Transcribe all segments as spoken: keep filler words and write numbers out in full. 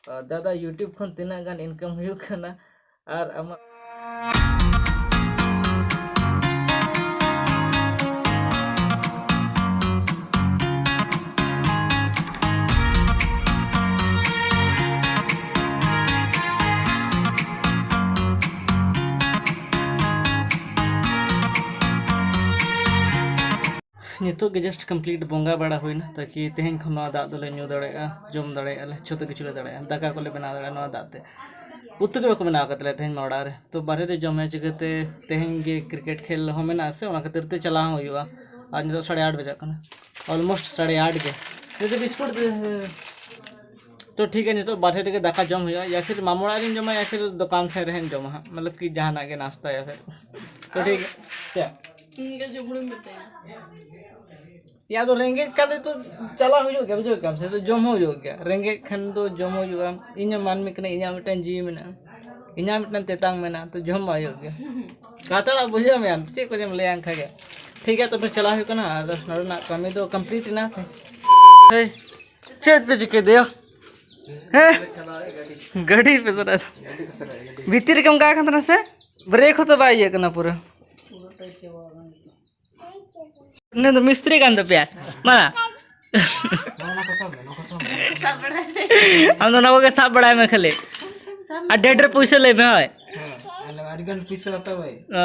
ᱫᱟᱫᱟ, YouTube ᱠᱷᱚᱱ ᱛᱤᱱᱟᱹᱜ ᱜᱟᱱ income ᱦᱩᱭᱩᱜ ᱠᱟᱱᱟ? ᱟᱨ ᱟᱢᱟᱜ ᱱᱤᱛᱚᱜ ᱜᱮ just complete ᱵᱚᱸᱜᱟ ᱵᱟᱲᱟ ᱦᱩᱭᱱᱟ, ᱛᱟᱠᱤ ᱛᱮᱦᱮᱧ ᱠᱷᱚᱱ ᱱᱚᱣᱟ ᱫᱟᱜ ᱫᱚᱞᱮ ᱧᱩ ᱫᱟᱲᱮᱭᱟᱜᱼᱟ, ᱡᱚᱢ ᱫᱟᱲᱮᱭᱟᱜᱼᱟ ᱞᱮ, ᱡᱷᱚᱛᱚ ᱠᱤᱪᱷᱩ ᱞᱮ ᱫᱟᱲᱮᱭᱟᱜᱼᱟ, ᱫᱟᱠᱟ ᱠᱚᱞᱮ ᱵᱮᱱᱟᱣ ᱫᱟᱲᱮᱭᱟᱜᱼᱟ ᱱᱚᱣᱟ ᱫᱟᱜ ᱛᱮ᱾ ᱩᱛᱩ ᱜᱮ ᱵᱟᱠᱚ ᱵᱮᱱᱟᱣ ᱟᱠᱟᱫ ᱛᱟᱞᱮᱭᱟ ᱛᱮᱦᱮᱧ ᱢᱟ ᱚᱲᱟᱜ ᱨᱮ, ᱛᱚ ᱵᱟᱨᱦᱮ ᱨᱮ ᱡᱚᱢ ᱦᱩᱭᱩᱜᱼᱟ ᱪᱤᱠᱟᱹᱛᱮ? ᱛᱮᱦᱮᱧ ᱜᱮ ᱠᱨᱤᱠᱮᱴ ᱠᱷᱮᱞ ᱦᱚᱸ ᱢᱮᱱᱟᱜᱼᱟ ᱥᱮ, ᱚᱱᱟ ᱠᱷᱟᱹᱛᱤᱨ ᱛᱮ ᱪᱟᱞᱟᱣ ᱦᱚᱸ ᱦᱩᱭᱩᱜᱼᱟ᱾ ᱟᱨ ᱱᱤᱛᱚᱜ ᱥᱟᱲᱮ ᱟᱴ ᱵᱟᱡᱟᱜ ᱠᱟᱱᱟ, almost ᱥᱟᱲᱮ ᱟᱴ ᱜᱮ᱾ ᱡᱩᱫᱤ ᱵᱤᱥᱠᱩᱴ ᱫᱮ-, ᱛᱚ ᱴᱷᱤᱠ ᱜᱮᱭᱟ, ᱱᱤᱛᱚᱜ ᱵᱟᱨᱦᱮ ᱨᱮᱜᱮ ᱫᱟᱠᱟ ᱡᱚᱢ ᱦᱩᱭᱩᱜᱼᱟ, ᱭᱟ ᱯᱷᱤᱨ ᱢᱟᱢᱚ ᱚᱲᱟᱜ ᱨᱤᱧ ᱡᱚᱢᱟ, ᱭᱟ ᱯᱷᱤᱨ ᱫᱚᱠᱟᱱ ᱥᱮᱫ ᱨᱮᱦᱚᱸᱧ ᱡᱚᱢᱟ ᱦᱟᱸᱜ, ᱢᱚᱛᱞᱚᱵ ᱠᱤ ᱡᱟᱦᱟᱱᱟᱜ ᱜᱮ ᱱᱟᱥᱛᱟ ᱭᱟ ᱯᱷᱤᱨ᱾ ᱛᱚ ᱴᱷᱤᱠ ᱜᱮᱭᱟ᱾ ᱤᱧ ᱜᱮ ᱡᱚᱢ ᱦᱩᱲᱩᱧ ᱢᱮᱛᱟᱭᱟ᱾ ᱭᱟ ᱫᱚ ᱨᱮᱸᱜᱮᱡ ᱠᱷᱟᱱ ᱫᱚ ᱪᱟᱞᱟᱣ ᱦᱩᱭᱩᱜ ᱜᱮᱭᱟ, ᱵᱩᱡᱷᱟᱹᱣ ᱠᱮᱫᱟᱢ ᱥᱮ? ᱛᱚ ᱡᱚᱢ ᱦᱚᱸ ᱦᱩᱭᱩᱜ ᱜᱮᱭᱟ, ᱨᱮᱸᱜᱮᱡ ᱠᱷᱟᱱ ᱫᱚ ᱡᱚᱢ ᱦᱚᱸ ᱦᱩᱭᱩᱜᱼᱟ᱾ ᱤᱧ ᱦᱚᱸ ᱢᱟᱹᱱᱢᱤ ᱠᱟᱹᱱᱟᱹᱧ, ᱤᱧᱟᱹᱜ ᱢᱤᱫᱴᱟᱝ ᱡᱤᱣᱤ ᱢᱮᱱᱟᱜᱼᱟ, ᱤᱧᱟᱹᱜ ᱢᱤᱫᱴᱟᱝ ᱛᱮᱛᱟᱝ ᱢᱮᱱᱟᱜᱼᱟ, ᱛᱚ ᱡᱚᱢ ᱢᱟ ᱦᱩᱭᱩᱜ ᱜᱮᱭᱟ᱾ ᱠᱟᱛᱷᱟᱲᱟ ᱵᱩᱡᱷᱟᱹᱣ ᱢᱮᱭᱟᱢ, ᱪᱮᱫ ᱠᱚ ᱡᱚᱢ ᱞᱟᱹᱭᱟ ᱮᱱᱠᱷᱟᱱ ᱜᱮ᱾ ᱴᱷᱤᱠ ᱜᱮᱭᱟ, ᱛᱚᱵᱮ ᱪᱟᱞᱟᱣ ᱦᱩᱭᱩᱜ ᱠᱟᱱᱟ, ᱟᱫᱚ ᱱᱚᱰᱮ ᱱᱟᱜ ᱠᱟᱹᱢᱤ ᱫᱚ complete ᱮᱱᱟ᱾ ᱦᱮᱸ, ᱪᱮᱫ ᱯᱮ ᱪᱤᱠᱟᱹᱭ ᱫᱟ ᱭᱟ? ᱦᱮᱸ? ᱜᱟᱹᱰᱤ ᱯᱮ ᱥᱟᱨᱟᱣ ᱫᱟ᱾ ᱵᱷᱤᱛᱤᱨ ᱨᱮᱜᱮᱢ ᱠᱟᱜ ᱠᱟᱱ ᱛᱟᱦᱮᱱᱟ ᱥᱮ? ᱵᱨᱮᱠ ᱦᱚᱸᱛᱚ ᱵᱟᱭ ᱤᱭᱟᱹᱜ ᱠᱟᱱᱟ ᱯᱩᱨᱟᱹ᱾ ᱩᱱᱤ ᱫᱚ ᱢᱤᱥᱛᱨᱤ ᱠᱟᱱ ᱛᱟᱯᱮᱭᱟ? ᱢᱟ᱾ ᱱᱚᱣᱟ ᱠᱚ ᱥᱟᱵ ᱢᱮ, ᱱᱚᱣᱟ ᱠᱚ ᱥᱟᱵ ᱢᱮ᱾ ᱟᱢ ᱫᱚ ᱚᱱᱟ ᱠᱚᱜᱮ ᱥᱟᱵ ᱵᱟᱲᱟᱭ ᱢᱮ ᱠᱷᱟᱹᱞᱤ᱾ ᱟᱨ ᱰᱷᱮᱨ ᱰᱷᱮᱨ ᱯᱩᱭᱥᱟᱹ ᱞᱟᱹᱭ ᱢᱮ, ᱦᱳᱭ᱾ ᱦᱮᱸ, ᱟᱞᱮ ᱟᱹᱰᱤ ᱜᱟᱱ ᱯᱩᱭᱥᱟᱹ ᱦᱟᱛᱟᱣ ᱵᱟᱭ᱾ ᱚ᱾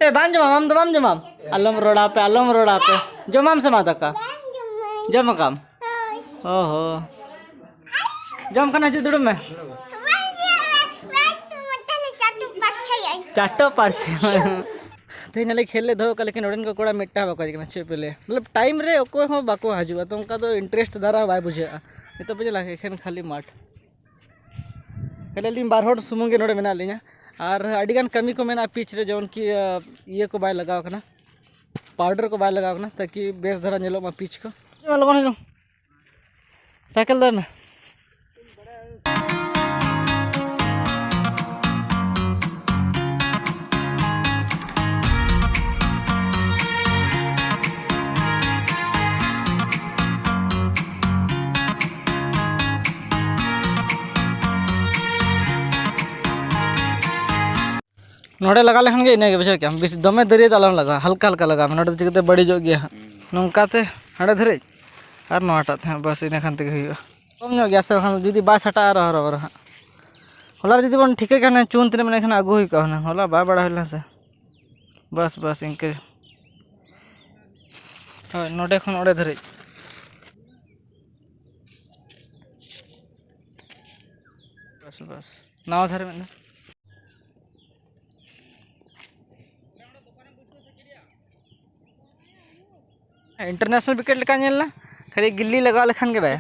ᱮ, ᱵᱟᱢ ᱡᱚᱢᱟᱢ? ᱟᱢ ᱫᱚ ᱵᱟᱢ ᱡᱚᱢᱟᱢ? ᱟᱞᱚᱢ ᱨᱚᱲᱟ ᱯᱮ, ᱟᱞᱚᱢ ᱨᱚᱲᱟ ᱯᱮ᱾ ᱡᱚᱢᱟᱢ ᱥᱮ ᱵᱟᱝ ᱫᱟᱠᱟ? ᱡᱚᱢ ᱟᱠᱟᱢ? ᱚ ᱦᱚ᱾ ᱡᱚᱢ ᱠᱟᱱᱟ, ᱦᱤᱡᱩᱜ ᱫᱩᱲᱩᱵ ᱢᱮ᱾ ᱪᱟᱴᱚ ᱯᱟᱨᱪᱷᱟ᱾ ᱛᱮᱦᱮᱧ ᱟᱞᱮ ᱠᱷᱮᱞ ᱞᱮ ᱫᱚᱦᱚ ᱠᱟᱜ, ᱞᱮᱠᱤᱱ ᱱᱚᱰᱮᱱ ᱠᱚ ᱠᱚᱲᱟ ᱢᱤᱫᱴᱟᱝ ᱦᱚᱸ ᱵᱟᱠᱚ ᱦᱮᱡ ᱠᱟᱱᱟ᱾ ᱪᱮᱫ ᱯᱮ ᱞᱟᱹᱭᱟ? ᱢᱚᱛᱞᱚᱵ, ᱴᱟᱭᱤᱢ ᱨᱮ ᱚᱠᱚᱭ ᱦᱚᱸ ᱵᱟᱠᱚ ᱦᱤᱡᱩᱜᱼᱟ, ᱛᱚ ᱚᱱᱠᱟ ᱫᱚ ᱤᱱᱴᱟᱨᱮᱥᱴ ᱫᱷᱟᱨᱟ ᱵᱟᱭ ᱵᱩᱡᱷᱟᱹᱜᱼᱟ᱾ ᱱᱤᱛᱚᱜ ᱯᱮ ᱧᱮᱞᱟ, ᱮᱠᱷᱮᱱ ᱠᱷᱟᱹᱞᱤ ᱢᱟᱴᱷ᱾ ᱠᱷᱟᱹᱞᱤ ᱟᱹᱞᱤᱧ ᱵᱟᱨ ᱦᱚᱲ ᱥᱩᱢᱩᱝ ᱜᱮ ᱱᱚᱰᱮ ᱢᱮᱱᱟᱜ ᱞᱤᱧᱟ᱾ ᱟᱨ ᱟᱹᱰᱤᱜᱟᱱ ᱠᱟᱹᱢᱤ ᱠᱚ ᱢᱮᱱᱟᱜᱼᱟ ᱯᱤᱪ ᱨᱮ, ᱡᱮᱢᱚᱱ ᱠᱤ, ᱟ, ᱤᱭᱟᱹ ᱠᱚ ᱵᱟᱭ ᱞᱟᱜᱟᱣ ᱠᱟᱱᱟ, ᱯᱟᱣᱰᱟᱨ ᱠᱚ ᱵᱟᱭ ᱞᱟᱜᱟᱣ ᱠᱟᱱᱟ, ᱛᱟᱠᱤ ᱵᱮᱥ ᱫᱷᱟᱨᱟ ᱧᱮᱞᱚᱜ ᱢᱟ ᱯᱤᱪ ᱠᱚ᱾ ᱞᱚᱜᱚᱱ ᱦᱤᱡᱩᱜ, ᱥᱟᱭᱠᱮᱞ ᱫᱚᱦᱚᱭ ᱢᱮ᱾ ᱱᱚᱰᱮ ᱞᱟᱜᱟᱣ ᱞᱮᱠᱷᱟᱱ ᱜᱮ ᱤᱱᱟᱹᱜᱮ, ᱵᱩᱡᱷᱟᱹᱣ ᱠᱮᱜᱼᱟᱢ᱾ ᱵᱮᱥ ᱫᱚᱢᱮ ᱫᱟᱹᱨᱭᱟᱹ ᱫᱚ ᱟᱞᱚᱢ ᱞᱟᱜᱟᱣᱟ, ᱦᱟᱞᱠᱟ ᱦᱟᱞᱠᱟ ᱞᱟᱜᱟᱣ ᱢᱮ, ᱱᱚᱰᱮ ᱫᱚ ᱪᱤᱠᱟᱹᱛᱮ ᱵᱟᱹᱲᱤᱡᱚᱜ ᱜᱮᱭᱟ ᱦᱟᱸᱜ᱾ ᱱᱚᱝᱠᱟᱛᱮ ᱦᱟᱸᱰᱮ ᱫᱷᱟᱹᱨᱤᱡ ᱟᱨ ᱱᱚᱣᱟᱴᱟᱜ ᱛᱮ ᱦᱟᱸᱜ, ᱵᱟᱥ ᱤᱱᱟᱹ ᱠᱷᱟᱱ ᱛᱮᱜᱮ ᱦᱩᱭᱩᱜᱼᱟ᱾ ᱠᱚᱢ ᱧᱚᱜ ᱜᱮᱭᱟ ᱥᱮ, ᱵᱟᱠᱷᱟᱱ ᱡᱩᱫᱤ ᱵᱟᱭ ᱥᱟᱴᱟᱜᱼᱟ ᱟᱨᱚ ᱦᱚᱨᱚ ᱵᱚᱨᱚ ᱦᱟᱸᱜ᱾ ᱦᱚᱞᱟ ᱨᱮ ᱡᱩᱫᱤ ᱵᱚᱱ ᱴᱷᱤᱠᱟᱹ ᱠᱮᱭᱟ ᱦᱩᱱᱟᱹᱝ ᱪᱩᱱ ᱛᱤᱱᱟᱹᱜ ᱢᱮᱱᱟᱜᱼᱟ, ᱮᱱᱠᱷᱟᱱ ᱟᱹᱜᱩ ᱦᱩᱭ ᱠᱚᱜᱼᱟ ᱦᱩᱱᱟᱹᱝ, ᱦᱚᱞᱟ ᱵᱟᱭ ᱵᱟᱲᱟᱭ ᱦᱩᱭ ᱞᱮᱱᱟ ᱥᱮ᱾ ᱵᱟᱥ ᱵᱟᱥ ᱤᱱᱠᱟᱹ᱾ ᱦᱳᱭ, ᱱᱚᱰᱮ ᱠᱷᱚᱱ ᱚᱸᱰᱮ ᱫᱷᱟᱹᱨᱤᱡ᱾ ᱵᱟᱥ ᱵᱟᱥ, ᱱᱟᱣᱟ ᱫᱷᱟᱨᱮ ᱢᱮᱱᱟᱜᱼᱟ᱾ ᱤᱱᱴᱟᱨᱱᱮᱥᱱᱟᱞ ᱣᱤᱠᱮᱴ ᱞᱮᱠᱟ ᱧᱮᱞ ᱮᱱᱟ, ᱠᱷᱟᱹᱞᱤ ᱜᱤᱞᱞᱤ ᱞᱟᱜᱟᱣ ᱞᱮᱠᱷᱟᱱ ᱜᱮ ᱵᱟᱭ᱾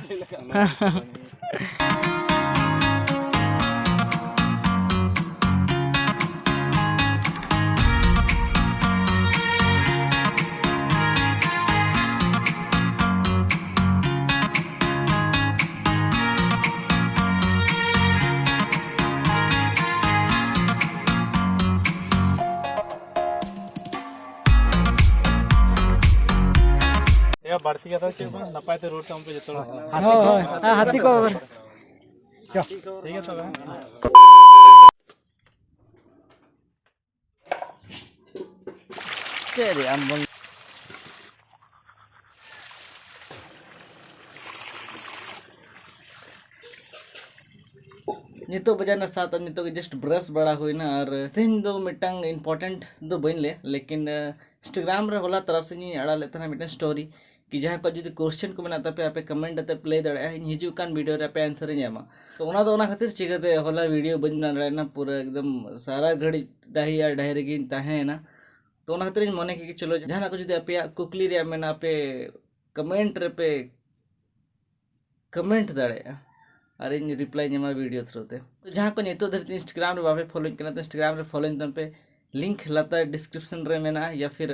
ᱮᱭᱟ, ᱵᱟᱹᱲᱛᱤ ᱠᱟᱛᱷᱟ ᱪᱮᱫ ᱵᱟᱝ, ᱱᱟᱯᱟᱭ ᱛᱮ ᱨᱩᱣᱟᱹᱲ ᱛᱟᱵᱚᱱ ᱯᱮ ᱡᱚᱛᱚ ᱦᱚᱲ᱾ ᱦᱳᱭ, ᱦᱳᱭ᱾ ᱦᱮᱸ, ᱦᱟᱹᱛᱤ ᱠᱚ᱾ ᱴᱷᱤᱠ ᱜᱮᱭᱟ ᱛᱚᱵᱮ᱾ ᱪᱮᱫ ᱨᱮ ᱟᱢ ᱵᱚᱱ ᱱᱤᱛᱚᱜ ᱵᱟᱡᱟᱣ ᱮᱱᱟ ᱥᱟᱛ, ᱟᱨ ᱱᱤᱛᱚᱜ ᱜᱮ just brush ᱵᱟᱲᱟ ᱦᱩᱭᱱᱟ᱾ ᱟᱨ ᱛᱮᱦᱮᱧ ᱫᱚ ᱢᱤᱫᱴᱟᱝ important ᱫᱚ ᱵᱟᱹᱧ ᱞᱟᱹᱭᱟ, ᱞᱮᱠᱤᱱ, ᱟᱸ, Instagram ᱨᱮ ᱦᱚᱞᱟ ᱛᱟᱨᱟᱥᱤᱧ ᱤᱧ ᱟᱲᱟᱜ ᱞᱮᱫ ᱛᱟᱦᱮᱱᱟ ᱢᱤᱫᱴᱟᱝ story, ᱠᱤ ᱡᱟᱦᱟᱸ ᱠᱚ ᱡᱩᱫᱤ question ᱠᱚ ᱢᱮᱱᱟᱜ ᱛᱟᱯᱮᱭᱟ, ᱟᱯᱮ comment ᱠᱟᱛᱮ ᱯᱮ ᱞᱟᱹᱭ ᱫᱟᱲᱮᱭᱟᱜᱼᱟ, ᱤᱧ ᱦᱤᱡᱩᱜ ᱠᱟᱱ video ᱨᱮ ᱟᱯᱮ answer ᱤᱧ ᱮᱢᱟ᱾ ᱛᱚ ᱚᱱᱟ ᱫᱚ ᱚᱱᱟ ᱠᱷᱟᱹᱛᱤᱨ ᱪᱤᱠᱟᱹᱛᱮ ᱦᱚᱞᱟ video ᱵᱟᱹᱧ ᱵᱮᱱᱟᱣ ᱫᱟᱲᱮᱭᱟᱜᱼᱟ, ᱯᱩᱨᱟᱹ ᱮᱠᱫᱚᱢ ᱥᱟᱨᱟ ᱜᱷᱟᱹᱲᱤᱡ ᱰᱟᱹᱦᱤ ᱟᱨ ᱰᱟᱹᱦᱤ ᱨᱮᱜᱮᱧ ᱛᱟᱦᱮᱸᱭᱮᱱᱟ᱾ ᱛᱚ ᱚᱱᱟ ᱠᱷᱟᱹᱛᱤᱨ ᱤᱧ ᱢᱚᱱᱮ ᱠᱮᱫ ᱜᱮ, ᱪᱚᱞᱚ ᱡᱟᱦᱟᱱᱟᱜ ᱠᱚ ᱡᱩᱫᱤ ᱟᱯᱮᱭᱟᱜ ᱠᱩᱠᱞᱤ ᱨᱮᱭᱟᱜ ᱢᱮᱱᱟᱜᱼᱟ, ᱟᱯᱮ comment ᱨᱮᱯᱮ comment ᱫᱟᱲᱮᱭᱟᱜᱼᱟ ᱟᱨ ᱤᱧ reply ᱤᱧ ᱮᱢᱟ video through ᱛᱮ᱾ ᱛᱚ ᱡᱟᱦᱟᱸ ᱠᱚ ᱱᱤᱛᱚᱜ ᱫᱷᱟᱹᱨᱤᱡ Instagram ᱨᱮ ᱵᱟᱯᱮ followᱤᱧ ᱠᱟᱱᱟ, ᱛᱚ Instagram ᱨᱮ followᱤᱧ ᱛᱟᱵᱚᱱ ᱯᱮ, link ᱞᱟᱛᱟᱨ description ᱨᱮ ᱢᱮᱱᱟᱜᱼᱟ, ᱭᱟ ᱯᱷᱤᱨ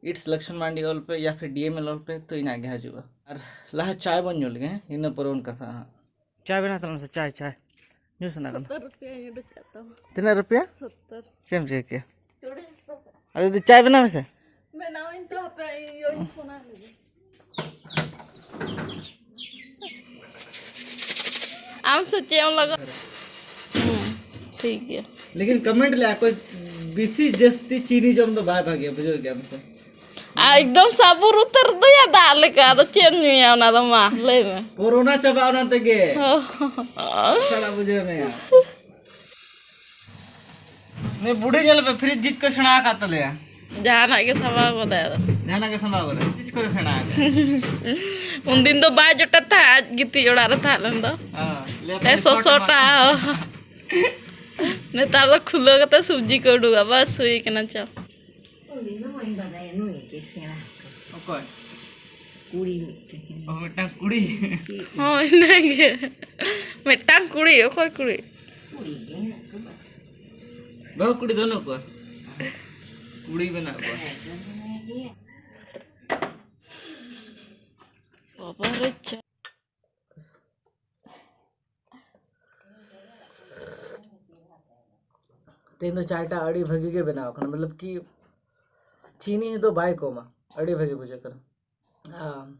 It's Lakshman Mandi ᱚᱞ ᱯᱮ, ᱭᱟ ᱯᱷᱤᱨ D M ᱚᱞ ᱯᱮ, ᱛᱚ ᱤᱧᱟᱹᱜ ᱜᱮ ᱦᱤᱡᱩᱜᱼᱟ᱾ ᱟᱨ ᱞᱟᱦᱟ ᱪᱟᱭ ᱵᱚᱱ ᱧᱩ ᱞᱮᱜᱮ, ᱦᱮᱸ, ᱤᱱᱟᱹ ᱯᱚᱨᱮ ᱵᱚᱱ ᱠᱟᱛᱷᱟᱜᱼᱟ ᱦᱟᱸᱜ᱾ ᱪᱟᱭ ᱵᱮᱱᱟᱣ ᱛᱟᱞᱟᱝ ᱢᱮᱥᱮ, ᱪᱟᱭ, ᱪᱟᱭ᱾ ᱧᱩ ᱥᱟᱱᱟ ᱠᱟᱱᱟ᱾ ᱥᱚᱛᱛᱚᱨ ᱨᱩᱯᱤᱭᱟ ᱤᱧ ᱩᱰᱩᱠ ᱠᱟᱜ ᱛᱟᱢᱟ᱾ ᱛᱤᱱᱟᱹᱜ ᱨᱩᱯᱤᱭᱟ? ᱥᱚᱛᱛᱚᱨ᱾ ᱪᱮᱫ ᱮᱢ ᱪᱤᱠᱟᱹ ᱠᱮᱭᱟ? ᱪᱩᱲᱤ ᱦᱚᱨᱚᱜ ᱠᱟᱜ᱾ ᱟᱫᱚ ᱫᱩ ᱪᱟᱭ ᱵᱮᱱᱟᱣ ᱢᱮᱥᱮ᱾ ᱵᱮᱱᱟᱣ ᱤᱧ ᱛᱚ, ᱦᱟᱯᱮ, ᱤᱧ ᱭᱳᱧ ᱯᱷᱳᱱᱟᱭ ᱞᱮᱜᱮ᱾ ᱟᱢ ᱥᱮ ᱪᱮᱫ ᱮᱢ ᱞᱟᱜᱟᱣ? ᱦᱩᱸ, ᱴᱷᱤᱠ ᱜᱮᱭᱟ᱾ लेकिन comment ᱞᱮ ᱚᱠᱚᱭ ᱵᱮᱥᱤ ᱡᱟᱹᱥᱛᱤ ᱪᱤᱱᱤ ᱡᱚᱢ ᱫᱚ ᱵᱟᱭ ᱵᱷᱟᱜᱮᱭᱟ, ᱵᱩᱡᱷᱟᱹᱣ ᱜᱮᱭᱟᱢ ᱥᱮ? ᱟᱨ ᱮᱠᱫᱚᱢ ᱥᱟᱵᱩᱨ ᱩᱛᱟᱹᱨ ᱫᱚᱭᱟ ᱫᱟᱜ ᱞᱮᱠᱟ, ᱟᱫᱚ ᱪᱮᱫ ᱮᱢ ᱧᱩᱭᱟ ᱚᱱᱟ ᱫᱚ, ᱢᱟ ᱞᱟᱹᱭ ᱢᱮ᱾ ᱠᱳᱨᱳᱱᱟ ᱪᱟᱵᱟᱜ ᱚᱱᱟ ᱛᱮᱜᱮ᱾ ᱪᱟᱞᱟᱜ ᱵᱩᱡᱷᱟᱹᱣ ᱢᱮᱭᱟ᱾ ᱱᱩᱭ ᱵᱩᱰᱷᱤ ᱧᱮᱞ ᱯᱮ, ᱯᱷᱨᱤᱡᱽ ᱡᱷᱤᱡ ᱠᱚ ᱥᱮᱬᱟ ᱟᱠᱟᱫ ᱛᱟᱞᱮᱭᱟ᱾ ᱡᱟᱦᱟᱱᱟᱜ ᱜᱮ ᱥᱟᱢᱵᱟᱣ ᱜᱚᱫᱟᱭ ᱟᱫᱚ᱾ ᱡᱟᱦᱟᱱᱟᱜ ᱜᱮ ᱥᱟᱢᱵᱟᱣ ᱜᱚᱫᱟᱭ, ᱯᱷᱨᱤᱡᱽ ᱠᱚ ᱥᱮᱬᱟ ᱟᱠᱟᱫ᱾ ᱩᱱᱫᱤᱱ ᱫᱚ ᱵᱟᱭ ᱡᱚᱴᱮᱫ ᱛᱟᱦᱮᱸᱫ, ᱟᱡ ᱜᱤᱛᱤᱡ ᱚᱲᱟᱜ ᱨᱮ ᱛᱟᱦᱮᱸ ᱞᱮᱱ ᱫᱚ᱾ ᱦᱮᱸ, ᱞᱟᱹᱭᱟ ᱛᱮ ᱯᱟᱞᱮ ᱥᱚᱥᱚᱴᱟ᱾ ᱱᱮᱛᱟᱨ ᱫᱚ ᱠᱷᱩᱞᱟᱹᱣ ᱠᱟᱛᱮ ᱥᱚᱵᱽᱡᱤ ᱠᱚ ᱩᱰᱩᱠᱟ, ᱵᱟᱥ ᱦᱩᱭ ᱠᱟᱱᱟ, ᱪᱟᱯ᱾ ᱩᱱᱤ ᱫᱚ ᱵᱟᱹᱧ ᱵᱟᱰᱟᱭᱟ, ᱱᱩᱭ ᱜᱮ ᱥᱮᱬᱟ ᱟᱠᱟᱫᱟ᱾ ᱚᱠᱚᱭ? ᱠᱩᱲᱤ ᱢᱤᱫᱴᱮᱱ᱾ ᱚ, ᱢᱤᱫᱴᱟᱝ ᱠᱩᱲᱤ᱾ ᱪᱮᱫ? ᱦᱳᱭ, ᱤᱱᱟᱹᱜᱮ᱾ ᱢᱤᱫᱴᱟᱝ ᱠᱩᱲᱤ, ᱚᱠᱚᱭ ᱠᱩᱲᱤ? ᱠᱩᱲᱤ ᱜᱮ ᱦᱮᱱᱟᱜ ᱠᱚᱣᱟ᱾ ᱵᱟᱹᱦᱩ ᱠᱩᱲᱤ ᱫᱚ ᱵᱟᱹᱱᱩᱜ ᱠᱚᱣᱟ? ᱠᱩᱲᱤ ᱢᱮᱱᱟᱜ ᱠᱚᱣᱟ᱾ ᱦᱮᱸ, ᱫᱚ ᱢᱮᱱᱟᱭ ᱜᱮᱭᱟ᱾ ᱵᱟᱵᱟ ᱨᱮ ᱪᱟ-, ᱛᱮᱦᱮᱧ ᱫᱚ ᱪᱟᱭᱴᱟ ᱟᱹᱰᱤ ᱵᱷᱟᱹᱜᱤ ᱜᱮ ᱵᱮᱱᱟᱣ ᱠᱟᱱᱟ, ᱢᱚᱛᱞᱚᱵ ᱠᱤ ᱪᱤᱱᱤ ᱫᱚ ᱵᱟᱭ ᱠᱚᱢᱟ, ᱟᱹᱰᱤ ᱵᱷᱟᱹᱜᱤ ᱵᱩᱡᱷᱟᱹᱜ ᱠᱟᱱᱟ᱾ ᱟᱢ,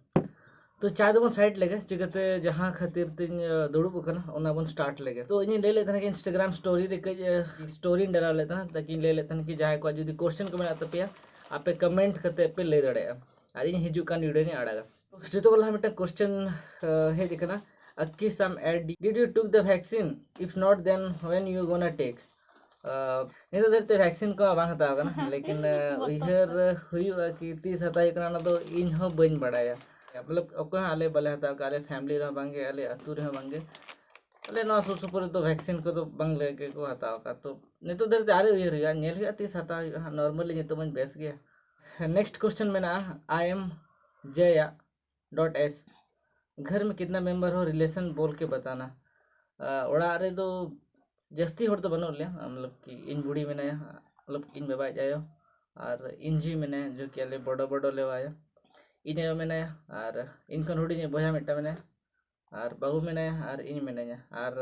ᱛᱚ ᱪᱟ ᱫᱚᱵᱚᱱ ᱥᱟᱭᱤᱰ ᱞᱮᱜᱮ, ᱪᱤᱠᱟᱹᱛᱮ ᱡᱟᱦᱟᱸ ᱠᱷᱟᱹᱛᱤᱨ ᱛᱤᱧ, ᱟ, ᱫᱩᱲᱩᱵ ᱟᱠᱟᱱᱟ, ᱚᱱᱟ ᱵᱚᱱ ᱥᱴᱟᱨᱴ ᱞᱮᱜᱮ᱾ ᱛᱚ ᱤᱧᱤᱧ ᱞᱟᱹᱭ ᱞᱮᱫ ᱛᱟᱦᱮᱱᱟ ᱠᱤ Instagram story ᱨᱮ ᱠᱟᱹᱡ, ᱟ, story ᱤᱧ ᱰᱟᱞᱟᱣ ᱞᱮᱫ ᱛᱟᱦᱮᱱᱟ, ᱛᱟᱠᱤᱧ ᱞᱟᱹᱭ ᱞᱮᱫ ᱛᱟᱦᱮᱱᱟ ᱠᱤ ᱡᱟᱦᱟᱸᱭ ᱠᱚᱣᱟᱜ ᱡᱩᱫᱤ question ᱠᱚ ᱢᱮᱱᱟᱜ ᱛᱟᱯᱮᱭᱟ, ᱟᱯᱮ comment ᱠᱟᱛᱮ ᱯᱮ ᱞᱟᱹᱭ ᱫᱟᱲᱮᱭᱟᱜᱼᱟ᱾ ᱟᱨ ᱤᱧ ᱦᱤᱡᱩᱜ ᱠᱟᱱ video ᱨᱤᱧ ᱟᱲᱟᱜᱟ᱾ ᱡᱚᱛᱚ ᱠᱷᱚᱱ ᱞᱟᱦᱟ ᱢᱤᱫᱴᱟᱝ question, ᱟ, ᱦᱮᱡ ᱟᱠᱟᱱᱟ, ᱟᱠᱤ ᱥᱟᱢ at did you took the vaccine? If not, then when you gonna take? ᱟ, ᱱᱤᱛᱚᱜ ᱫᱷᱟᱹᱨᱤᱡ ᱛᱮ vaccine ᱠᱚ ᱵᱟᱝ ᱦᱟᱛᱟᱣ ᱠᱟᱱᱟ, ᱞᱮᱠᱤᱱ, ᱟ, ᱵᱚᱛᱚᱨ ᱩᱭᱦᱟᱹᱨ ᱛᱮ᱾ ᱦᱩᱭᱩᱜᱼᱟ ᱠᱤ ᱛᱤᱥ ᱦᱟᱛᱟᱣ ᱦᱩᱭᱩᱜ ᱠᱟᱱᱟ, ᱚᱱᱟ ᱫᱚ ᱤᱧ ᱦᱚᱸ ᱵᱟᱹᱧ ᱵᱟᱲᱟᱭᱟ᱾ ᱢᱚᱛᱞᱚᱵ, ᱚᱠᱚᱭ ᱦᱚᱸ ᱟᱞᱮ ᱵᱟᱞᱮ ᱦᱟᱛᱟᱣ ᱠᱟᱜᱼᱟ, ᱟᱞᱮ family ᱨᱮᱦᱚᱸ ᱵᱟᱝᱜᱮ, ᱟᱞᱮ ᱟᱹᱛᱩ ᱨᱮᱦᱚᱸ ᱵᱟᱝᱜᱮ᱾ ᱟᱞᱮ ᱱᱚᱣᱟ ᱥᱩᱨ ᱥᱩᱯᱩᱨ ᱨᱮᱫᱚ vaccine ᱠᱚᱫᱚ ᱵᱟᱝ ᱞᱮ ᱜᱮ ᱠᱚ ᱦᱟᱛᱟᱣ ᱠᱟᱜᱼᱟ᱾ ᱛᱚ ᱱᱤᱛᱚᱜ ᱫᱷᱟᱹᱨᱤᱡ ᱛᱮ ᱟᱹᱣᱨᱤ ᱩᱭᱦᱟᱹᱨ ᱦᱩᱭᱩᱜᱼᱟ, ᱧᱮᱞ ᱦᱩᱭᱩᱜᱼᱟ ᱛᱤᱥ ᱦᱟᱛᱟᱣ ᱦᱩᱭᱩᱜᱼᱟ ᱦᱟᱸᱜ᱾ Normally ᱱᱤᱛᱚᱜ ᱢᱟᱧ ᱵᱮᱥ ᱜᱮᱭᱟ᱾ Next question ᱢᱮᱱᱟᱜᱼᱟ, I am Jaya dot S, घर में कितना member हो, relation बोल के बताना। ᱟ, ᱚᱲᱟᱜ ᱨᱮᱫᱚ ᱡᱟᱹᱥᱛᱤ ᱦᱚᱲ ᱫᱚ ᱵᱟᱹᱱᱩᱜ ᱞᱮᱭᱟ, ᱢᱚᱛᱞᱚᱵ ᱠᱤ ᱤᱧ ᱵᱩᱰᱤ ᱢᱮᱱᱟᱭᱟ, ᱢᱚᱛᱞᱚᱵ ᱤᱧ ᱵᱟᱵᱟᱭᱤᱡ ᱟᱭᱳ, ᱟᱨ ᱤᱧ ᱡᱤ ᱢᱮᱱᱟᱭᱟ, ᱡᱚ ᱠᱤ ᱟᱞᱮ ᱵᱚᱰᱚ ᱵᱚᱰᱚ ᱞᱮᱣᱟᱭᱟ᱾ ᱤᱧ ᱟᱭᱳ ᱢᱮᱱᱟᱭᱟ, ᱟᱨ ᱤᱧ ᱠᱷᱚᱱ ᱦᱩᱰᱤᱧᱤᱡ ᱵᱚᱭᱦᱟ ᱢᱤᱫᱴᱟᱝ ᱢᱮᱱᱟᱭᱟ, ᱟᱨ ᱵᱟᱹᱦᱩ ᱢᱮᱱᱟᱭᱟ, ᱟᱨ ᱤᱧ ᱢᱮᱱᱟᱹᱧᱟ᱾ ᱟᱨ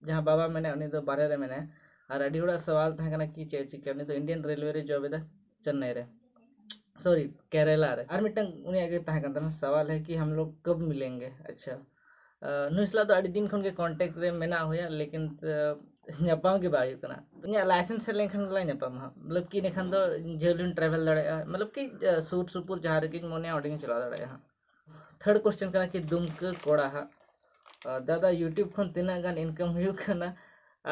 ᱡᱟᱦᱟᱸ ᱵᱟᱵᱟ ᱢᱮᱱᱟᱭᱟ, ᱩᱱᱤ ᱫᱚ ᱵᱟᱨᱦᱮ ᱨᱮ ᱢᱮᱱᱟᱭᱟ᱾ ᱟᱨ ᱟᱹᱰᱤ ᱦᱚᱲᱟᱜ ᱥᱟᱣᱟᱞ ᱛᱟᱦᱮᱸ ᱠᱟᱱᱟ ᱠᱤ ᱪᱮᱫ ᱮ ᱪᱤᱠᱟᱹᱭᱟ, ᱩᱱᱤ ᱫᱚ Indian Railway ᱨᱮ job ᱮᱫᱟ, ᱪᱮᱱᱱᱟᱭ ᱨᱮ, sorry, ᱠᱮᱨᱟᱞᱟ ᱨᱮ᱾ ᱟᱨ ᱢᱤᱫᱴᱟᱝ ᱩᱱᱤᱭᱟᱜ ᱜᱮ ᱛᱟᱦᱮᱸ ᱠᱟᱱ ᱛᱟᱦᱮᱱᱟ ᱥᱟᱣᱟᱞ, ᱦᱮ ᱠᱤ ᱦᱟᱢ ᱞᱳᱜ ᱠᱟᱵ ᱢᱤᱞᱮᱝᱜᱮ? ᱟᱪᱪᱷᱟ, ᱟ, ᱱᱩᱭ ᱥᱟᱞᱟᱜ ᱫᱚ ᱟᱹᱰᱤ ᱫᱤᱱ ᱠᱷᱚᱱ ᱜᱮ contact ᱨᱮ ᱢᱮᱱᱟᱜ ᱦᱩᱭᱟ, ᱞᱮᱠᱤᱱ, ᱟ, ᱧᱟᱯᱟᱢ ᱜᱮ ᱵᱟᱭ ᱦᱩᱭᱩᱜ ᱠᱟᱱᱟ᱾ ᱤᱧᱟᱹᱜ ᱞᱟᱭᱥᱮᱱᱥ ᱦᱮᱡ ᱞᱮᱱᱠᱷᱟᱱ ᱜᱮᱞᱟᱝ ᱧᱟᱯᱟᱢᱟ ᱦᱟᱸᱜ, ᱢᱚᱛᱞᱚᱵ ᱠᱤ ᱤᱱᱟᱹᱠᱷᱟᱱ ᱫᱚ ᱡᱷᱟᱹᱞ ᱦᱚᱸᱧ ᱴᱨᱟᱵᱷᱮᱞ ᱫᱟᱲᱮᱭᱟᱜᱼᱟ, ᱢᱚᱛᱞᱚᱵ ᱠᱤ ᱥᱩᱨ ᱥᱩᱯᱩᱨ ᱡᱟᱦᱟᱸ ᱨᱮᱜᱮᱧ ᱢᱚᱱᱮᱭᱟ ᱚᱸᱰᱮᱜᱤᱧ ᱪᱟᱞᱟᱣ ᱫᱟᱲᱮᱭᱟᱜᱼᱟ ᱦᱟᱸᱜ᱾ ᱛᱷᱟᱨᱰ ᱠᱚᱥᱪᱮᱱ ᱠᱟᱱᱟ ᱠᱤ ᱫᱩᱢᱠᱟᱹ ᱠᱚᱲᱟ ᱦᱟᱸᱜ, ᱫᱟᱫᱟ YouTube ᱠᱷᱚᱱ ᱛᱤᱱᱟᱹᱜ ᱜᱟᱱ ᱤᱱᱠᱟᱢ ᱦᱩᱭᱩᱜ ᱠᱟᱱᱟ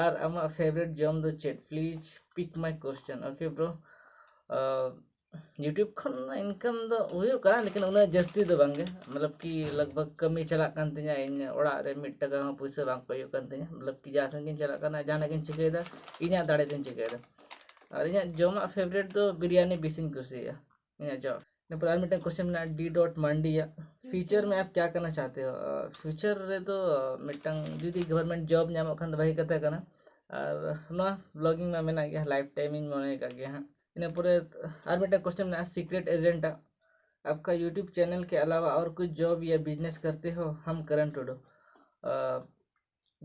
ᱟᱨ ᱟᱢᱟᱜ ᱯᱷᱮᱵᱟᱨᱤᱴ ᱡᱚᱢ ᱫᱚ ᱪᱮᱫ? Please pick my question, okay bro. YouTube ᱠᱷᱚᱱ ᱤᱱᱠᱟᱢ ᱫᱚ ᱦᱩᱭᱩᱜ ᱠᱟᱱᱟ, ᱞᱮᱠᱤᱱ ᱩᱱᱟᱹᱜ ᱡᱟᱹᱥᱛᱤ ᱫᱚ ᱵᱟᱝ ᱜᱮ᱾ ᱢᱚᱛᱞᱚᱵ ᱠᱤ ᱞᱟᱜᱽ ᱵᱷᱟᱜᱽ ᱠᱟᱹᱢᱤ ᱪᱟᱞᱟᱜ ᱠᱟᱱ ᱛᱤᱧᱟᱹ, ᱤᱧ ᱚᱲᱟᱜ ᱨᱮ ᱢᱤᱫ ᱴᱟᱠᱟ ᱦᱚᱸ ᱯᱩᱭᱥᱟᱹ ᱵᱟᱝ ᱠᱚᱭᱚᱜ ᱠᱟᱱ ᱛᱤᱧᱟᱹ᱾ ᱢᱚᱛᱞᱚᱵ ᱠᱤ ᱡᱟᱦᱟᱸ ᱥᱮᱱ ᱜᱤᱧ ᱪᱟᱞᱟᱜ ᱠᱟᱱᱟ, ᱡᱟᱦᱟᱱᱟᱜ ᱜᱤᱧ ᱪᱤᱠᱟᱹᱭᱮᱫᱟ, ᱤᱧᱟᱹᱜ ᱫᱟᱲᱮ ᱛᱤᱧ ᱪᱤᱠᱟᱹᱭᱮᱫᱟ᱾ ᱟᱨ ᱤᱧᱟᱹᱜ ᱡᱚᱢᱟᱜ ᱯᱷᱮᱵᱟᱨᱮᱴ ᱫᱚ ᱵᱤᱨᱭᱟᱱᱤ ᱵᱮᱥᱤᱧ ᱠᱩᱥᱤᱭᱟᱜᱼᱟ, ᱤᱧᱟᱹᱜ ᱡᱚᱢ᱾ ᱤᱱᱟᱹ ᱯᱚᱨᱮ ᱟᱨ ᱢᱤᱫᱴᱟᱝ ᱠᱚᱥᱪᱮᱱ ᱢᱮᱱᱟᱜᱼᱟ, डी डॉट मांडिया, फ्यूचर में आप क्या करना चाहते हो? ᱯᱷᱤᱭᱩᱪᱟᱨ ᱨᱮᱫᱚ ᱢᱤᱫᱴᱟᱝ ᱡᱩᱫᱤ ᱜᱚᱵᱷᱚᱨᱱᱢᱮᱱᱴ ᱡᱚᱵ ᱧᱟᱢᱚᱜ ᱠᱷᱟᱱ ᱫᱚ ᱵᱷᱟᱹᱜᱤ ᱠᱟᱛᱷᱟ ᱠᱟᱱᱟ᱾ ᱟᱨ ᱱᱚᱣᱟ ᱵᱞᱚᱜᱤᱝ ᱢᱟ ᱢᱮᱱᱟᱜ ᱜᱮᱭᱟ, ᱞᱟᱭᱤᱯᱷ ᱴᱟᱭᱤᱢ ᱤᱧ ᱢᱚᱱᱮ ᱟᱠᱟᱫ ᱜᱮᱭᱟ ᱦᱟᱸᱜ᱾ ᱤᱱᱟᱹ ᱯᱚᱨᱮ ᱟᱨ ᱢᱤᱫᱴᱟᱝ ᱠᱚᱥᱪᱮᱱ ᱢᱮᱱᱟᱜᱼᱟ, ᱥᱤᱠᱨᱮᱴ ᱮᱡᱮᱱᱴ ᱟᱜ, आपका YouTube चैनल के अलावा और कुछ जॉब या बिजनेस करते हो? हम करण टुडू।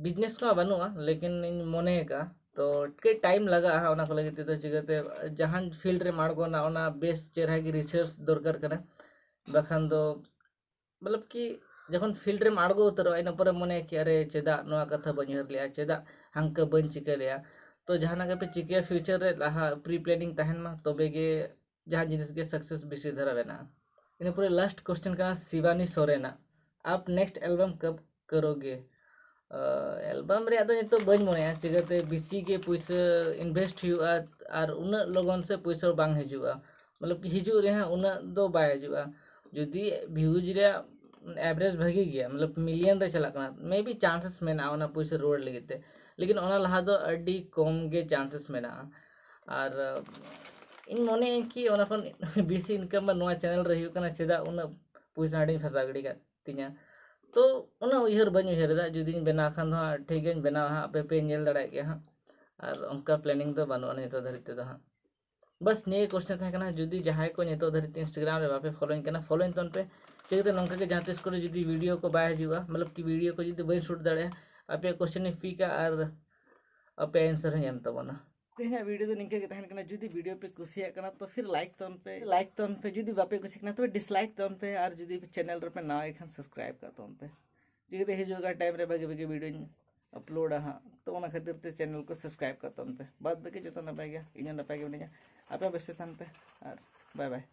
ᱵᱤᱡᱽᱱᱮᱥ ᱢᱟ ᱵᱟᱹᱱᱩᱜᱼᱟ, ᱞᱮᱠᱤᱱ ᱤᱧ ᱢᱚᱱᱮ ᱟᱠᱟᱫᱼᱟ, ᱛᱚ ᱠᱟᱹᱡ ᱴᱟᱭᱤᱢ ᱞᱟᱜᱟᱜᱼᱟ ᱦᱟᱸᱜ ᱚᱱᱟ ᱠᱚ ᱞᱟᱹᱜᱤᱫ ᱛᱮᱫᱚ᱾ ᱪᱤᱠᱟᱹᱛᱮ ᱡᱟᱦᱟᱸ ᱯᱷᱤᱞᱰ ᱨᱮᱢ ᱟᱬᱜᱚᱱᱟ, ᱚᱱᱟ ᱵᱮᱥ ᱪᱮᱦᱨᱟ ᱜᱮ ᱨᱤᱥᱟᱨᱪ ᱫᱚᱨᱠᱟᱨ ᱠᱟᱱᱟ, ᱵᱟᱠᱷᱟᱱ ᱫᱚ ᱢᱚᱛᱞᱚᱵ ᱠᱤ ᱡᱚᱠᱷᱚᱱ ᱯᱷᱤᱞᱰ ᱨᱮᱢ ᱟᱬᱜᱚ ᱩᱛᱟᱹᱨᱚᱜᱼᱟ, ᱤᱱᱟᱹ ᱯᱚᱨᱮ ᱢᱚᱱᱮᱭᱟ ᱠᱤ ᱟᱨᱮ ᱪᱮᱫᱟᱜ ᱱᱚᱣᱟ ᱠᱟᱛᱷᱟ ᱵᱟᱹᱧ ᱩᱭᱦᱟᱹᱨ ᱞᱮᱜᱼᱟ, ᱪᱮᱫᱟᱜ ᱦᱟᱱᱠᱟ ᱵᱟᱹᱧ ᱪᱤᱠᱟᱹ ᱞᱮᱜᱼᱟ᱾ ᱛᱚ ᱡᱟᱦᱟᱱᱟᱜ ᱜᱮᱯᱮ ᱪᱤᱠᱟᱹᱭᱟ ᱯᱷᱤᱭᱩᱪᱟᱨ ᱨᱮ ᱞᱟᱦᱟ ᱯᱨᱤ ᱯᱞᱮᱱᱤᱝ ᱛᱟᱦᱮᱱ ᱢᱟ, ᱛᱚᱵᱮ ᱜᱮ ᱡᱟᱦᱟᱸ ᱡᱤᱱᱤᱥ ᱜᱮ ᱥᱟᱠᱥᱮᱥ ᱵᱮᱥᱤ ᱫᱷᱟᱨᱟ ᱵᱮᱱᱟᱜᱼᱟ᱾ ᱤᱱᱟᱹ ᱯᱚᱨᱮ ᱞᱟᱥᱴ ᱠᱚᱥᱪᱮᱱ ᱠᱟᱱᱟ ᱥᱤᱵᱟᱱᱤ ᱥᱚᱨᱮᱱᱟᱜ, आप नेक्स्ट एल्बम कब करोगे? ᱮᱞᱵᱟᱢ ᱨᱮᱭᱟᱜ ᱫᱚ ᱱᱤᱛᱚᱜ ᱵᱟᱹᱧ ᱢᱚᱱᱮᱭᱟ, ᱪᱤᱠᱟᱹᱛᱮ ᱵᱮᱥᱤ ᱜᱮ ᱯᱩᱭᱥᱟᱹ ᱤᱱᱵᱷᱮᱥᱴ ᱦᱩᱭᱩᱜᱼᱟ ᱟᱨ ᱩᱱᱟᱹᱜ ᱞᱚᱜᱚᱱ ᱥᱮ ᱯᱩᱭᱥᱟᱹ ᱵᱟᱝ ᱦᱤᱡᱩᱜᱼᱟ᱾ ᱢᱚᱛᱞᱚᱵ ᱠᱤ ᱦᱤᱡᱩᱜ ᱨᱮᱦᱚᱸ ᱩᱱᱟᱹᱜ ᱫᱚ ᱵᱟᱭ ᱦᱤᱡᱩᱜᱼᱟ᱾ ᱡᱩᱫᱤ ᱵᱷᱤᱭᱩᱡᱽ ᱨᱮᱭᱟᱜ ᱮᱵᱷᱟᱨᱮᱡᱽ ᱵᱷᱟᱹᱜᱤ ᱜᱮᱭᱟ, ᱢᱚᱛᱞᱚᱵ ᱢᱤᱞᱤᱭᱚᱱ ᱨᱮ ᱪᱟᱞᱟᱜ ᱠᱟᱱᱟ, ᱢᱮ ᱵᱤ ᱪᱟᱱᱥᱮᱥ ᱢᱮᱱᱟᱜᱼᱟ ᱚᱱᱟ ᱯᱩᱭᱥᱟᱹ ᱨᱩᱣᱟᱹᱲ ᱞᱟᱹᱜᱤᱫ ᱛᱮ, ᱞᱮᱠᱤᱱ ᱚᱱᱟ ᱞᱟᱦᱟ ᱫᱚ ᱟᱹᱰᱤ ᱠᱚᱢ ᱜᱮ ᱪᱟᱱᱥᱮᱥ ᱢᱮᱱᱟᱜᱼᱟ᱾ ᱟᱨ ᱤᱧ ᱢᱚᱱᱮᱭᱟᱹᱧ ᱠᱤ ᱚᱱᱟ ᱠᱷᱚᱱ ᱵᱮᱥᱤ ᱤᱱᱠᱟᱢ ᱢᱟ ᱱᱚᱣᱟ ᱪᱮᱱᱮᱞ ᱨᱮ ᱦᱩᱭᱩᱜ ᱠᱟᱱᱟ, ᱪᱮᱫᱟᱜ ᱩᱱᱟᱹᱜ ᱯᱩᱭᱥᱟᱹ ᱦᱟᱸᱰᱮᱧ ᱯᱷᱟᱥᱟᱣ ᱜᱤᱰᱤ ᱠᱟᱜ ᱛᱤᱧᱟ? ᱛᱚ ᱩᱱᱟᱹᱜ ᱩᱭᱦᱟᱹᱨ ᱵᱟᱹᱧ ᱩᱭᱦᱟᱹᱨ ᱮᱫᱟ, ᱡᱩᱫᱤᱧ ᱵᱮᱱᱟᱣ ᱠᱷᱟᱱ ᱫᱚ ᱦᱟᱸᱜ ᱴᱷᱤᱠ ᱜᱮᱧ ᱵᱮᱱᱟᱣᱟ ᱦᱟᱸᱜ, ᱟᱯᱮ ᱯᱮ ᱧᱮᱞ ᱫᱟᱲᱮᱭᱟᱜ ᱜᱮᱭᱟ ᱦᱟᱸᱜ᱾ ᱟᱨ ᱚᱱᱠᱟ ᱯᱞᱮᱱᱤᱝ ᱫᱚ ᱵᱟᱹᱱᱩᱜᱼᱟ ᱱᱤᱛᱚᱜ ᱫᱷᱟᱹᱨᱤᱡ ᱛᱮᱫᱚ ᱦᱟᱸᱜ᱾ ᱵᱟᱥ ᱱᱤᱭᱟᱹ ᱠᱚᱥᱪᱮᱱ ᱛᱟᱦᱮᱸ ᱠᱟᱱᱟ, ᱡᱩᱫᱤ ᱡᱟᱦᱟᱸᱭ ᱠᱚ ᱱᱤᱛᱚᱜ ᱫᱷᱟᱹᱨᱤᱡ ᱛᱮ ᱤᱱᱥᱴᱟᱜᱨᱟᱢ ᱨᱮ ᱵᱟᱯᱮ ᱯᱷᱚᱞᱳᱧ ᱠᱟᱱᱟ, ᱯᱷᱚᱞᱳᱧ ᱛᱟᱵᱚᱱ ᱯᱮ᱾ ᱪᱤᱠᱟᱹᱛᱮ ᱱᱚᱝᱠᱟ ᱜᱮ ᱡᱟᱦᱟᱸ ᱛᱤᱥ ᱠᱚᱨᱮ ᱡᱩᱫᱤ ᱵᱷᱤᱰᱤᱭᱳ ᱠᱚ ᱵᱟᱭ ᱦᱤᱡᱩᱜᱼᱟ, ᱢᱚᱛᱞᱚᱵ ᱠᱤ ᱵᱷᱤᱰᱤᱭᱳ ᱠᱚ ᱡᱩᱫᱤ ᱵᱟᱹᱧ ᱥᱩᱴ ᱫᱟᱲᱮᱭᱟᱜᱼᱟ, ᱟᱯᱮᱭᱟᱜ ᱠᱚᱥᱪᱮᱱ ᱤᱧ ᱯᱤᱠᱟ ᱟᱨ ᱟᱯᱮᱭᱟᱜ ᱮᱱᱥᱟᱨ ᱦᱚᱸᱧ ᱮᱢ ᱛᱟᱵᱚᱱᱟ᱾ ᱛᱮᱦᱮᱧᱟᱜ ᱵᱷᱤᱰᱤᱭᱳ ᱫᱚ ᱱᱤᱝᱠᱟᱹ ᱜᱮ ᱛᱟᱦᱮᱱ ᱠᱟᱱᱟ᱾ ᱡᱩᱫᱤ ᱵᱷᱤᱰᱤᱭᱳ ᱯᱮ ᱠᱩᱥᱤᱭᱟᱜ ᱠᱟᱱᱟ ᱛᱚ ᱯᱷᱤᱨ ᱞᱟᱭᱤᱠ ᱛᱟᱵᱚᱱ ᱯᱮ, ᱞᱟᱭᱤᱠ ᱛᱟᱵᱚᱱ ᱯᱮ᱾ ᱡᱩᱫᱤ ᱵᱟᱯᱮ ᱠᱩᱥᱤᱭᱟᱜ ᱠᱟᱱᱟ ᱛᱚᱵᱮ ᱰᱤᱥᱞᱟᱭᱤᱠ ᱛᱟᱵᱚᱱ ᱯᱮ, ᱟᱨ ᱡᱩᱫᱤ ᱪᱮᱱᱮᱞ ᱨᱮᱯᱮ ᱱᱟᱣᱟ ᱜᱮ ᱠᱷᱟᱱ ᱥᱟᱵᱥᱠᱨᱟᱭᱤᱵ ᱠᱟᱜ ᱛᱟᱵᱚᱱ ᱯᱮ᱾ ᱪᱤᱠᱟᱹᱛᱮ ᱦᱤᱡᱩᱜ ᱠᱟᱱ ᱴᱟᱭᱤᱢ ᱨᱮ ᱵᱷᱟᱜᱤ ᱵᱷᱟᱜᱤ ᱵᱷᱤᱰᱤᱭᱳᱧ ᱟᱯᱞᱳᱰᱟ ᱦᱟᱸᱜ᱾ ᱛᱚ ᱚᱱᱟ ᱠᱷᱟᱹᱛᱤᱨ ᱛᱮ ᱪᱮᱱᱮᱞ ᱠᱚ ᱥᱟᱵᱥᱠᱨᱟᱭᱤᱵ ᱠᱟᱜ ᱛᱟᱵᱚᱱ ᱯᱮ᱾ ᱵᱟᱫ ᱵᱟᱹᱠᱤ ᱡᱚᱛᱚ ᱱᱟᱯᱟᱭ ᱜᱮᱭᱟ, ᱤᱧ ᱦᱚᱸ ᱱᱟᱯᱟᱭ ᱜᱮ ᱢᱤᱱᱟᱹᱧᱟ᱾ ᱟᱯᱮ ᱦᱚᱸ ᱵᱮᱥ ᱛᱮ ᱛᱟᱦᱮᱱ ᱯᱮ ᱟᱨ ᱵᱟᱭ ᱵᱟᱭ᱾